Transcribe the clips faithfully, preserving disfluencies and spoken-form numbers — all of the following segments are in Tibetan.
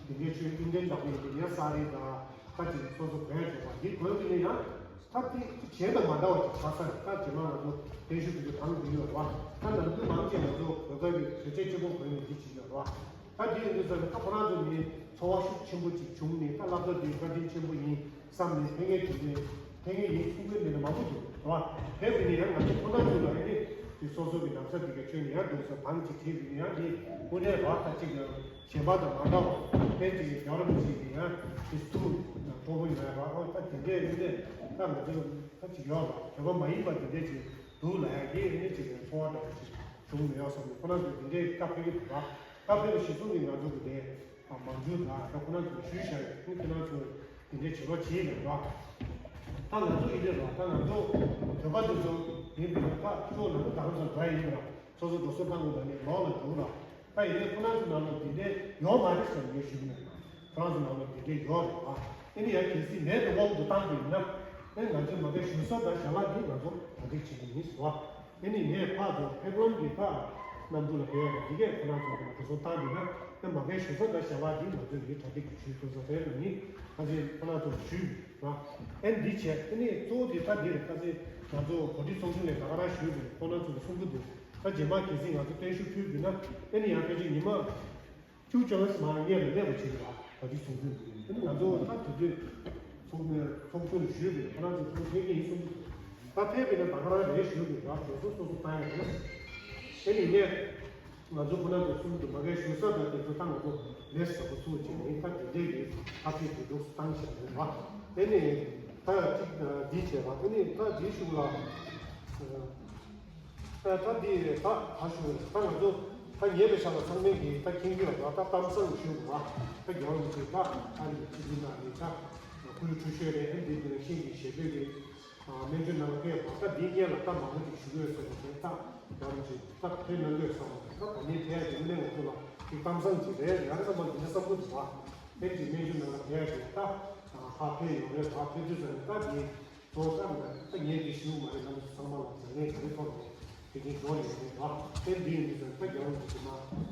དེ་འདྲའི་ཆོས་ཀུན་ལྡན་བདག་པོ་ཡིན་པའི་ཡང་ས་རི་དང་ཁ་ཅིག་སོ་སོ་གོན་བྱས་པ་འདི་གོན་དེ་ནས་ཡང་ད་དེ་གཞན་དང་མ་འདྲ་བ་ཅིག་ཆགས་ས་རེད། ད་རྗེས་མ་ང་ཚོ་བརྟན་བཞུགས་དེ་ཚོ་དང་དེ་ཡོད་རེད་བ། ད་ནམ་རྒྱུན་མང་ཆེ་ང་ཚོ་བོད་པའི་གི་གོས་ཆས་གཅིག་པོ་གོན་ནས་འདི་བྱེད་ཀྱི་ཡོད་རེད་བ། ད་འདི་ཡིན་དུས་ཙམ་ནས་ད་ཁོ་རང་ཚོ་ནི་ཚོར་བ་ཤུགས་ཆེན་པོ་ཅིག་བྱུང་ནས་ད་སློབ་གྲྭ་འདི་བཀའ་དྲིན་ཆེན་པོ་ཡིན་བསམ་ནས་ཕེབས་མཁན་དེ་འདྲའི་ཕེབས་མཁན་ཡིན་གསུང་མཁན་དེ་འདྲ་མང་པོ་འདུག་རེད་བ། ཕེབས་པ་ཡིན་ན་ཡང་ང་ཚོ་ཁོ་ན་ཚོ་ལ་ཨེ་ནི་དེ་སོ་སོ་གི་ལམ་སང་དེ་ག་ཆོས་ནི་ཡང་འདུག་ཟེར་དང་ཅིག་བྲིས་པ་ཡིན་ན་ཡང་དེ་དངོས་གནས་རེད་བ། ད་ཅིག་གཞན་པ་དང་མ་འདྲ་བ་དཔེ་ཅིག་རྒྱལ་བ་རིན་པོ་ཆེ་གི་ཡང་དེ་སུ་མཐོ་པོ་ཡོད་རེད་བ། ཨོ་ད་དེ་འདྲའི་དངོས་གནས་ད་ང་ཚོ་ད་ཅིག་ཡོད་རེད་བ། བོད་པ་མ་ཡིན་པ་དེ་འདྲའི་ཅིག་འདུག་ལ་ཡང་དེ་ཨེ་ནི་ཅིག་ཚོར་བ་འདྲ་བ་ཅིག་བྱུང་མི་ཡོང་བསམ་ནས་ཁོ་རང་ཚོས་དེ་འདྲའི་བཀའ་ཕེབས་ཀྱི་འདུག་བ། བཀའ་ཕེབས་པ་གཞིར་བཟུང་གིས་ང་ཚོ་གི་དེ་མང་ཚོགས་དང་ད་ཁོ་རང་ཚོས་ཞུས་བཞག་ཡོད། ཁོ་རང་ཚོས་དེ་འདྲའི་བྱེད་རོགས་བྱེད་ཡིན་རེད་བ། ད་ང་ཚོ་ཡིན་རེད་བ། ད་ང་ཚོ་བོད་པ་དེ་ཚོ་ཡིན་པའི་ཁ་ཕྱོགས་ལ་ད་རང་ཚོ་འགྲོ་ཡིན་ར། སོ་སོ་འགྲོ་སོང་བཏང་དགོས་པ་ནི་ལོག་ལ་འགྲོ་ར། ད་ཡིན་ནའི་ཁོ་རང་ཚོ་ནང་ལ་དེ་འདྲའི་ཡོད་མ་རེད་ཟེར་ངས་ཞུ་གི་མེད། ཁོ་རང་ཚོ་ནང་ལ་དེ་འདྲའི་ཡོད་རེད་བ། ཨེ་ནི་ཡང་གལ་སྲིད་མེད་དུ་དབང་དུ་བཏང་དགོས་ཡིན་ན། ཨེ་ང་ཚོའི་མ་གའི་ཞུ་ས་དང་ཞལ་ལག་འདི་ང་ཚོ་གྲ་སྒྲིག་བྱེད་ཀྱི་ཡིན་ཟེར་བ། དེ་ནི་ངས་ཕར་ཚུར་ཕེབས་ལམ་གྱི་ཕར་གནམ་གྲུ་ལ་ཕེབས་ཡག་གི་འདི་གས་ཁོ་རང་ཚོ་གི་འགྲོ་སོང་བཏང་འདུག་ན་ཨེ་མ་གའི་ཞུ་ས་དང་བྱ་བ་འདི་ང་ཚོས་ཡིན་གྲ་སྒྲིག་གི་ཞུས་ཐུབ་ས་དེ་ལ་ནི་ཁ་ཆེ་ཁོ་རང་ཚོ་ཞུས་ཡོད་ར། ཨེ་འདི་བྱས་ཨེ་ནི་གཙོ་བོ་འདི་ད་འདི་རེད། ཁ་ཆེ་ང་ཚོ་གོ་སྒྲིག་ཚོགས་ཆུང་ནས་ད་ག་རང་ཞུས་འདུག་ཁོ་རང་ཚོ་གི་གསུང་གི་འདུག་ད་རྗེས་མ་གལ་སྲིད་ང་ཚོ་བརྟན་བཞུགས་ཕུལ་དགོས་ན་ཨེ་ནི་ཡང་ཕལ་ཆེར་ཉི་མ་བཅུ་ཙམ་མར་སྔོན་ལ་སླེབས་པ་བྱེད་དགོས་ར། གོ་སྒྲིག་ཚོགས་ཆུང་འདུག་ཨེ་ནི་ང་ཚོ་ད་དུས་ཚོད་ཚོགས་མི་ཚོགས་ཆུང་ལ་ཞུས་པས་ཁོ་རང་ཚོ་ཚོགས་ཕེབས་ཀྱི་ཡིན་གསུངས་འདུག་ད་ཕེབས་པས་ན་ད་ག་རང་རེད་ཞུས་པས་ར། གྲོས་ཚོགས་སོ་སོ་བཏང་ཡག་རེད། ཨེ་ནི་ངས་ང་ཚོ་ཁོ་ན་ཚོ་གསུམ་དུ་མ་གའི་ཞུ་ས་དང་དེ་ཚོ་ད་ང་ཚོ་ལས་ཟབ་པོ་ཚུགས་བྱས་ནས་ད་དེ་འདྲའི་གི་ཐབས་ཤེས་དེ་འདུག་བཏང་བཞག་རེད་བ། ཨེ་ནི་ད་གཅིག་འདི་བྱས་པ་ཨེ་ནི་ད་འདི་ཞུ་ལ། ད་ད་འདི་ད་ད་ཞུ་ད་ང་ཚོ་ད་ཉེ་བའི་ཆར་ལ་ཚང་མས་ཀྱི་ད་མཁྱེན་རྒྱུ་ཡོད་པ་ད་གཏམ་བཟང་ཞུ་དགོས་པ་ད་རྒྱལ་བ་རིན་པོ་ཆེ་ད་ཨ་རི་ཅི་འདི་ན་རེད། ད་ཁུ་ལུ་ཁྲུ་ཤོད་རེད། ཨེ་འདི་འདི་ཤིང་གི་ཞེ་པོའི་གི་སྨན་བཅོས་ནང་ལ་ཕེབས་པ་ད་འདི་སྔོན་ལ་ད་མང་པོ་ཅིག་ཞུ་གི་ཡོད་ཟེར་བ་དེ་ད་རྒྱལ་བ་རིན་པོ་ཆེ་ད་ཕེབས་གནང་གི་ཡོད་བསམ་པ་ད་ད་ནི་ཕེབས་ཀྱི་མི་ནས་ང་ཚོ་ལ་ཅིག་གཏམ་བཟང་ཅིག་རེད་ཡང་བསམ་པ་འདི་འདྲ་བསམ་གི་འདུག་བ། ཨེ་ཅིག་སྨན་བཅོས་ནང་ལ་ཕེབས་ཀྱི་ད་ཕ་ཕེབས་ཡོང་རེད། ཕ་ཕེབས་དུས་ཙམ་ནས་ད་འདི། གཙོ་བོ་ཙམ་ལ་ད་ངས་འདི་ཞུ་མ་རེད། ང་ཚོ་ཚང་མ་ལ་ཟ་ངེས་ག་རེ་ཐོག་ནས་དེ་རིང་འགྲོ་ཡོད་རེད་བ། དེ་འདི་ཡིན་དུས་ད་རྒྱལ་བ་རིན་པོ་ཆེ་མ་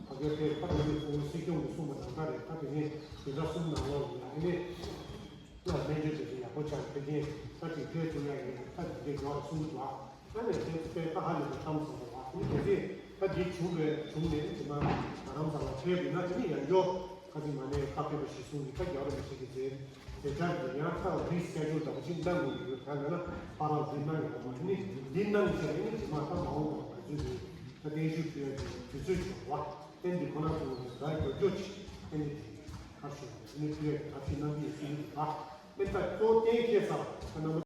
ཕ་གིར་ཕེབས་ད་ང་ཚོའི་གཙོ་བོ་སྲིད་སྐྱོང་གིས་གསུངས་པ་ནང་ལྟར་རེད། ད་དེ་ནས་དེ་ཟླ་གསུམ་ནང་ལོགས་ལ་ཡང་ཨེ་ནས་ང་སྨན་བཅོས་དེ་ཚོ་ཡག་པོ་ཆགས་དེ་རིང་ད་ཅིག་ཕེབས་ཐུབ་ཡག་ཡིན། ད་དེ་འདྲའི་འགྲོ་རེད་གསུངས་འདུག་བ། ད་ནས་དེ་ཚོ་ད་ཧ་ལས་པའི་གཏམ་བཟང་པོ་བ། དེ་ཚེ་ད་འདི་བྱུང་བའི་བྱུང་ནས་དེ་ན་རྡ་རམ་ས་ལ་ཕེབས་ཡོད་ན་དེ་ནས་ཡང་མགྱོགས། ཁ་ཅིག་མ་ནས་ཁ་ཕེབས་པ་ཞིག་གསུངས་ནས་ཁ་རྒྱག་རོགས་མི་བྱེད་ཀྱི་ཟེར། དེ་ལྟར་དེ་ཡང་ཁ་རི་སི་ཀེ་ཇུལ་འདྲ་པོ་ཅིག་གནང་དགོས་ཀྱི་ཡོད། གང་ལབ་ན་ཕ་རག་འདི་གནང་ཡོད་མ་རེད། ནི་འདི་གནང་ཚར་ནས་ནི་ཇི་མ་ད་མ་འོངས་པ་ང་ཚོས་ནི་ད་བརྟན་བཞུགས་ཕུལ་ཡ་གི་དུས་ཚོད་བྱུང་བ། ཨེ་འདི་ཁོ་ན་ཚོ་ནས་ད་རྒྱབ་སྐྱོར་ཅིག་ཨེ་འདི་དེ་ཁ་ཤོར་ནས་ནི་ཕུལ་ཡ་གི་ཐབས་ཤེས་གནང་གི་ཡོད་ཟེར་གྱི་འདུག་ད། ཨེ་ད་གཙོ་བོ་གཏན་འཁེལ་ཚར་བ་ད་རྣམ་པ།